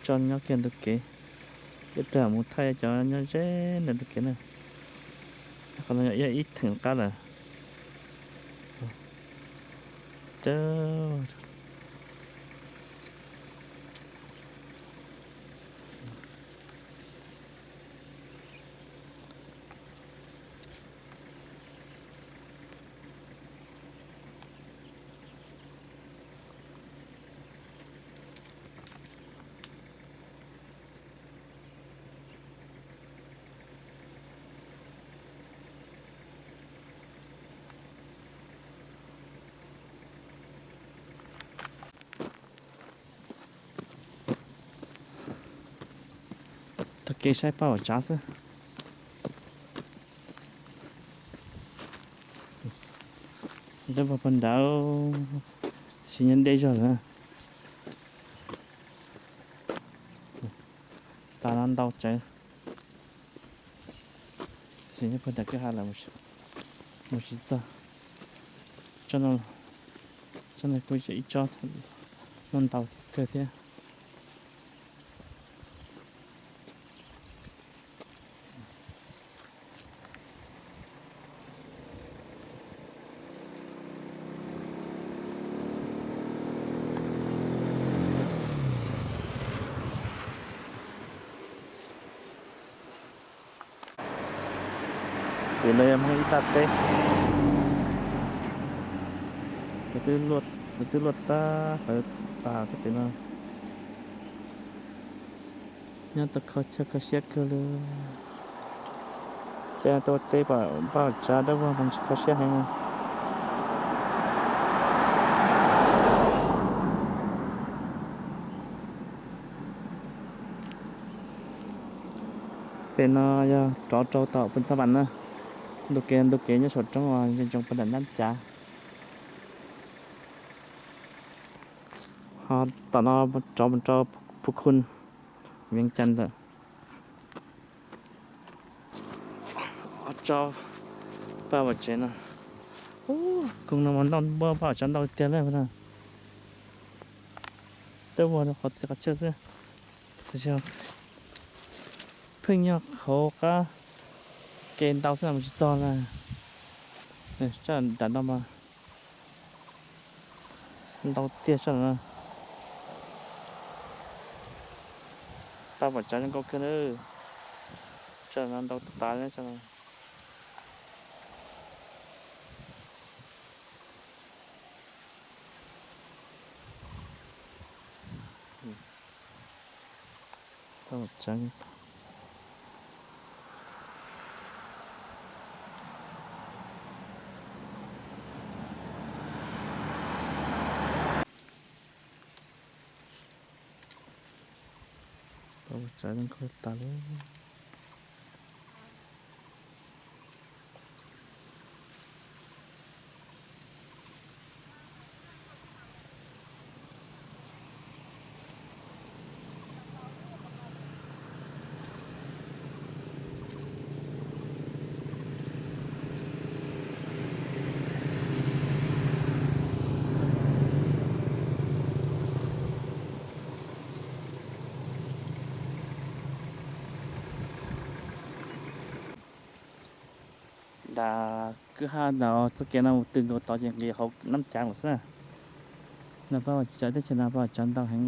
Tso nyob kiag ntug kev, ib pliag mus thaij cov nyob ze ntawm ntug kev na. Qhov no yog ib theem qab lawm. Taug kev saib Paj Vuas Tsav xwb. Dawb vog pag nrad, sim nyob deb zog lawm. Tas no ntau tsawv. Sim nyob pag nrad kwj ha lawm, mus tsis txog. Tsob no kuj yog ib tsob no ntau kawg thiab. Tim no yog Hmoob ib txaj teb. Lawv twb luaj tab lawv tas koj txiv no. Nyob tau kho siab kho siab kawg li. Ces tuaj teb pab Vam Tsav dawb vog mas tsis kho siab heev. Pem no yog rov rau tom Pus Ntxhab Vam na. Ntu kev ntu kev nyob saum roob uas ntsia ntsoov pem nram Nab Cav. Ho tom no rov mus rau Phu Khun, Vias Cas ntawm. Tso pab Vam Tsav no. Koog no mas ntau, npua pab Vam Tsav ntau tiag li na. Twb ua rau qhov txiv qhov chaw xwb, tab sis pheej nyob qhov qab ke ntau xwb mus tsis txog na. Sab nram no mas ntau tiag sab no. Pab Vam Tsav zoo nkauj kawg na. Sab no ntau tas tas li sab no. Pab Vam Tsav, Pab Vam Tsav zoo nkauj tas li. Nram kwj ha ntawd txoj kev no mus tws nkaus tod ces nqis hauv Nab Cav lawm xwb na. No Pab Vam Tsav teb chaws no Pab Vam Tsav ntau heev.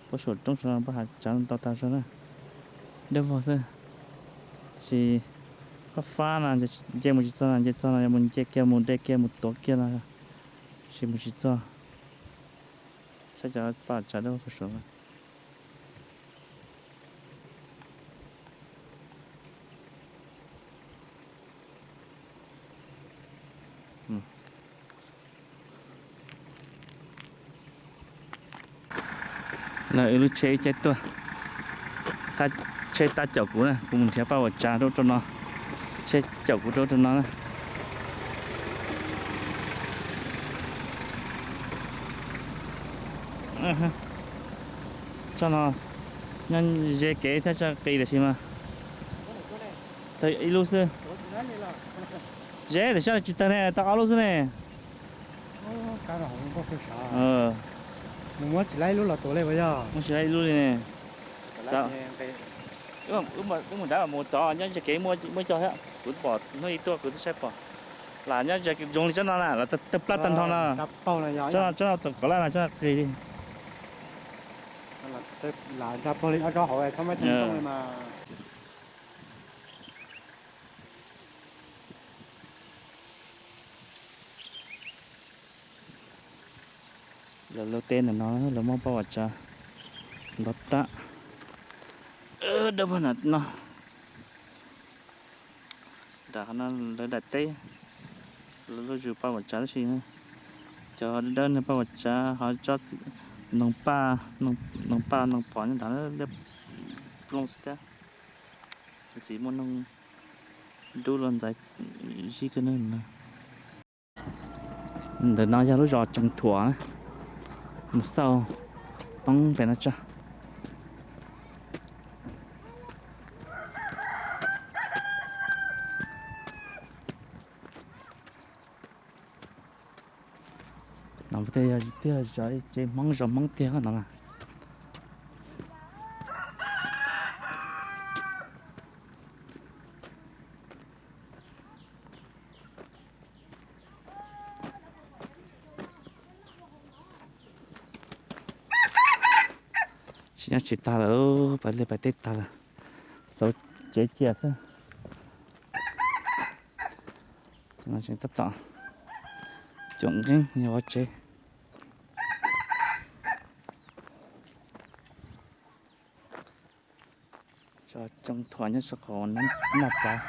Puag saum roob saud no Pab Vam Tsav ntau tag zog na. Dawb vog xwb. Tab sis fab fab no nce mus tsis txog no, nce txog no yuav mus nce kiag mus de kiag mus tuav kiag no tsis mus tsis txog. Saib cov Pab Vam Tsav dawb vog puag saud. Lawv wb lub tsheb ib caij tuaj, tsheb tab caum kuv na, kuv mus nrhiav Pab Vam Tsav rau rau no, tsheb caum kuv rau rau no na. Txoj no nyob ze kev thiab txoj qis tam sim mas tawg ib lub xwb. Ze tam sim no tsis tawg ne, tau ob lub xwb ne. Muab tsis laib ib lub los tuav li puas yog? Muab tsis laib ib lub li ne. Wb mus dab mus tsov nyob ze kev muaj cog thiab, kuv pom hnub ib tuaj kuv twb saib pom. Lam nyob ze zoo li tsob no na, lam tawg plab tag nrho no. Tsob no, tsob no txom kov laj no, tsob no qis li. Lawv lub teb ntawm no lawv muab Paj Vam Tsav ntov tag. Dawb vog no, nram qhov no lawv daim teb, lawv lub zos Paj Vam Tsav tab sis cov dawb no Paj Vam Tsav ho tsob ntoo paj, ntoo paj ntoo pom nyob ntawd, liab ploog xwb. Ntxiv muaj noog dub los ntxaiv zib kawg na. Ntawm no yog lub zos Tseem Thuam, mus xauj Hmoob pem no tso. No tiag yog tiag zos tsev Hmoob, zos Hmoob tiag no na. Tsis nyob tsis tag lawm, pais liaj pais teb tag lawm, xauv tsev cia xwb. Tab tom Coom nqeeb yog ua tsev. Tso coo thuam nyob saum qaum naj plav.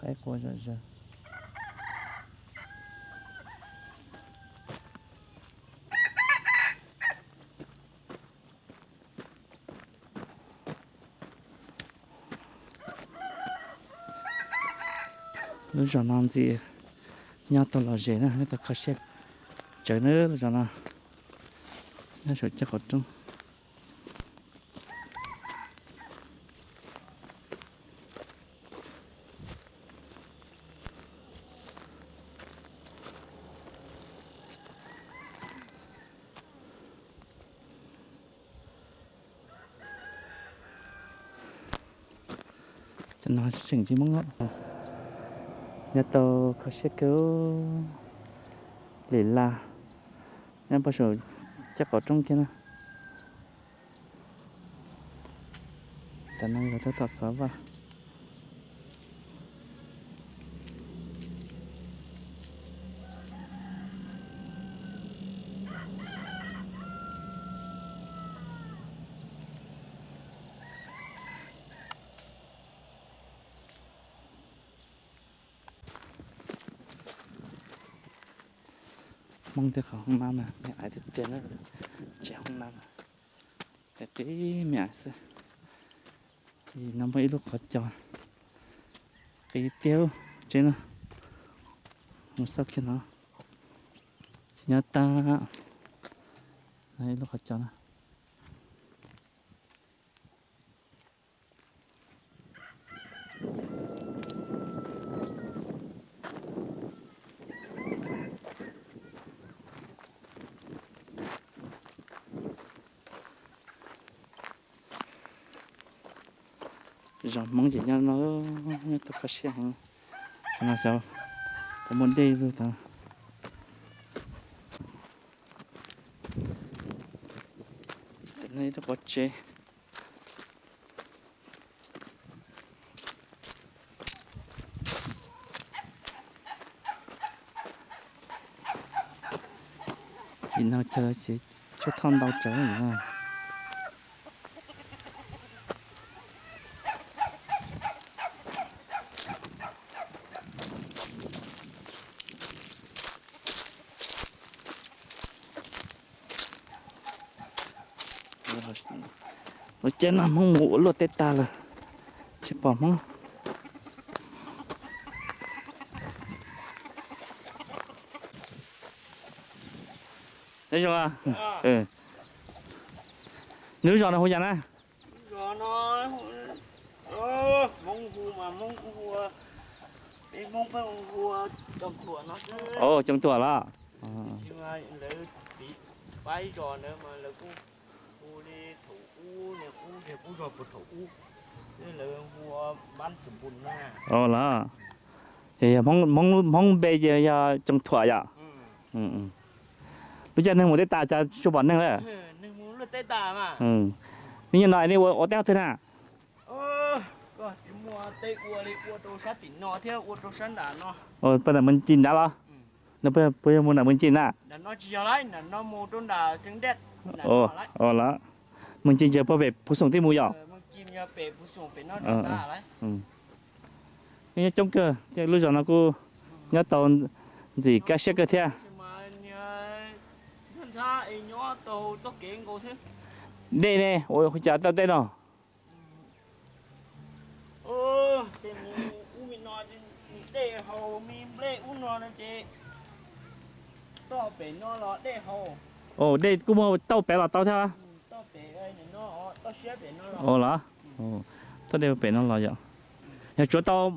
Qaib qua zom zaws. Lub zos no ntxim nyob tau lom zem na, nyob tau kho siab tsawv na lub zos no, nyob saum caj qaum roob. Cov no tseem tsis Hmoob, nyob tau kho siab kawg. Lim las nyob puag saum caj qaum roob kiag na. Cov no yog tab tom xov vaj. Hmoob tej qhov hoob nab na, me ais tiag tiag na, tsev hoob nab na, qis qis me ais xwb. No muaj ib lub qhov cos qis tiag tsev no, mus xauj kiag no, tsis nyob tag. Ib lub qhov cos na. Zos Hmoob ces nyob no, nyob tau kho siab heev. Tam no xyov puas muaj dej lug tod. Tam no ib lub qhov tsev. Vim no chaw tsis tshua thoj ntau tsawv na. Lub caij no Hmoob mus ua luaj teb tag lawm, tsis pom Hmoob. Neb zoo, neb lub zos no hu cas na? Ov, Coom Thuam los? Ov los, Hmoob npe ces yog Coom Thuam yom? Lub caij neeg mus teb tas cas tsis pom neeg lawm? Nej nyob no nej ua teb twg na? Pab ntawm Mws Ci nrad los? No puas yog mus nram Mws Ci na? Los, Mws Ci ces puag pem Phuv Xoom tij mus yom? Nej nyob coob kawg, lub zos no kuj nyob tau ntxim kaj siab kawg thiab. Dej ne, ua cas tau dej no? Dej kuj muaj tauj pem los tau thiab. Ua los, tauj dej pem no los yom. Yog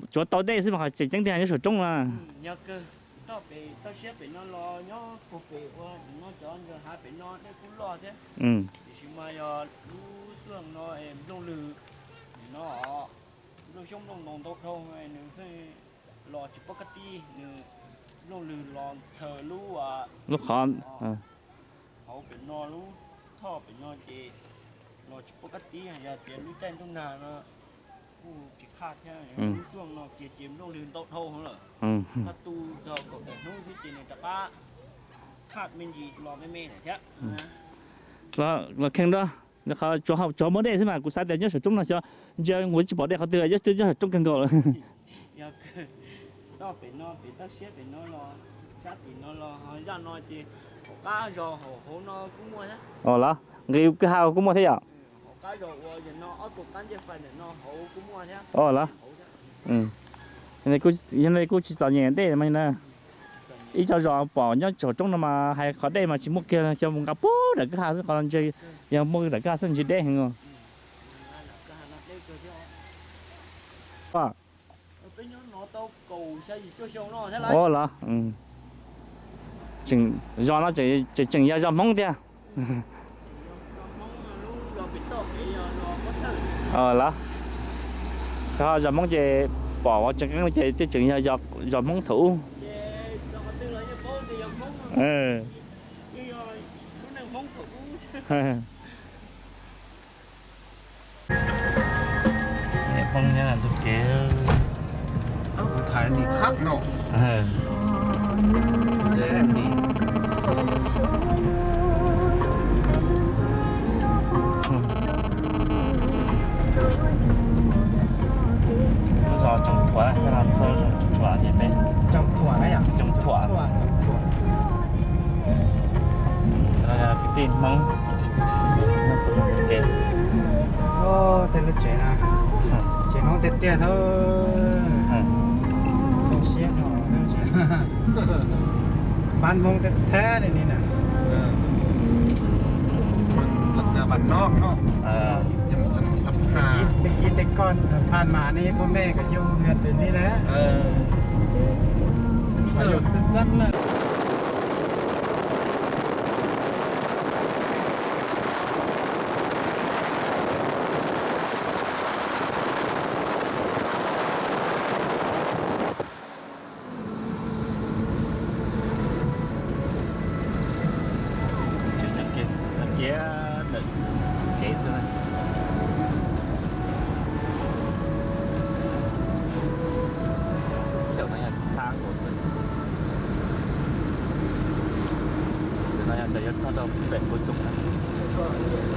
tsuav tau dej xwb mas qhov tseem ceeb tiag nyob saum roob na. Lub qhov Pem no lub thoj pem no ces los tsis pom qab tib, yog tias lub caij ntuj nag no kuj tsis qhaj thiab, lub xuaj no kiag ces nplooj lwg ntau dhau lawm. Koj tu txog kaum tawm hnub xwb ces nws rov qab qhaj me ntsis los me me lawm thiab. Los kheej da, qhov tsuas muaj dej xwb mas kuv xav tias nyob saum roob no xyov ntsia nqus tsis pom dej qhov twg, nyob twb nyob saum roob kawg nkaus lawm. Toj pem no, pem toj siab pem no los, sab tim no los zaj no ces hauv qab zos hauv hauv no kuj muaj thiab. Os los, nqis kwj ha kuj muaj thiab yom? Hauv qab zos uas no ob tug qab ncej fais ntawm no hauv kuj muaj thiab. Os los, yog li kuj tsis txom nyem dej mas na. Ib co zos pom nyob saum roob no mas hais qhov dej mas tsis muaj kiag, xyov mus nqa puag nram kwj ha xwb, qhov ntsia yog muaj nram kwj ha xwb ntsia deb heev os. Os los, zos no tseem tseem yog zos Hmoob tiag. Los, zos Hmoob ces pom ua tseem qeeb ces tej tseem yog zos Hmoob thaum ub. Niam Hmoob nyob ntug kev. Kuv thaiv nim khab no. Lub zos Tsoom Thuam, txog zos Tsoom Thuam tias peb Tsoom Thuam na yom? Tsoom Thuam. Kwv tij Hmoob. Tej lub tsev na, tsev Hmoob tiag tiag thiab. Zoo siab no, pab Hmoob thiab thiab li ni na. Tej kib tej koj phaj mas nej poj mej kom yug yog tus ni na. Tseem nyob kiag ntawm kev xwb na. Cov no yog txhab nkaus xwb. Ntawm no yog ntawm yuav txog rau pem Npuas Xoom na.